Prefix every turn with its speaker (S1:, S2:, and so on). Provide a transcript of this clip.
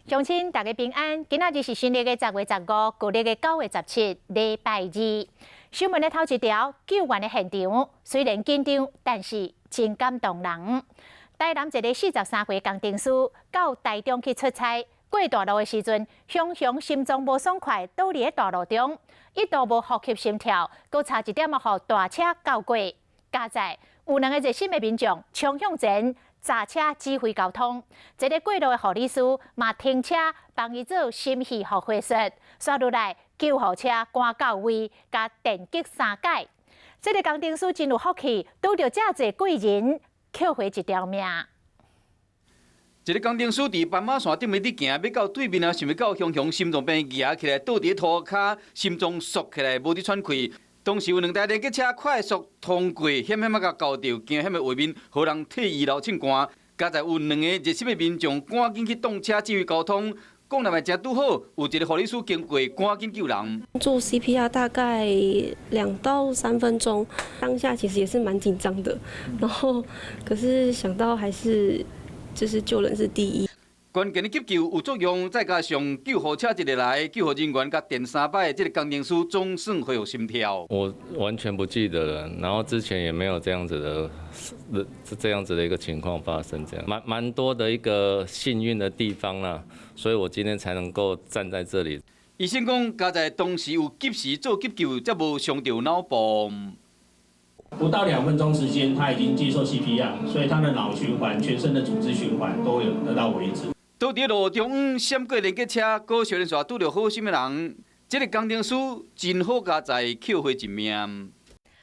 S1: 鄉親大家平安，今仔日是新曆的10月15，舊曆的9月17，禮拜二。新聞的頭一條，救援的現場雖然緊張，但是真感動人。台南一个43歲工程師到台中去出差，過大路的時陣，雄雄心臟無爽快，倒佇咧大路中，一度無呼吸心跳，閣差一點仔予大車轎過。佳哉有兩个熱心的民眾衝向前，閘車指揮交通，一个過路的護理師嘛停車幫伊做心肺復活術，煞落來救護車趕到位，共電擊三擺。這个工程師真有福氣，拄著遮濟貴人，抾回一條命。
S2: 一个工程師佇斑馬線頂面佇行，欲到對面啊，想欲到雄雄心臟病蜈起來，倒佇塗跤，心臟縮起來，無佇喘氣。當時有兩台聯結車快速通過，險險仔共轎著，驚險的畫面，予人替伊流凊汗。佳哉有兩個熱心的民眾趕緊去擋車指揮交通，講來嘛誠拄好，有一個護理師經過，趕緊救人。
S3: 做 CPR 大概2到3分鐘，當下其實也是蠻緊張的，然後可是想到還是就是救人是第一。
S2: 關鍵的急救有作用，再加上救護車一入來，救護人員共電三擺，這个工程師總算恢復心跳。
S4: 我完全不記得了，然後之前也沒有這樣子的一個情況發生，這樣蠻多的一個幸運的地方啦，所以我今天才能夠站在這裡。
S2: 醫生講，佳哉當時有及時做急救，才無傷著腦部。
S5: 不到2分鐘時間，他已經接受 CPR，所以他的腦循環、全身的組織循環都有得到維持。
S2: 倒佇路中央閃過聯結車，閣小連續拄著好心的人，這个工程師真好佳哉，抾回一命。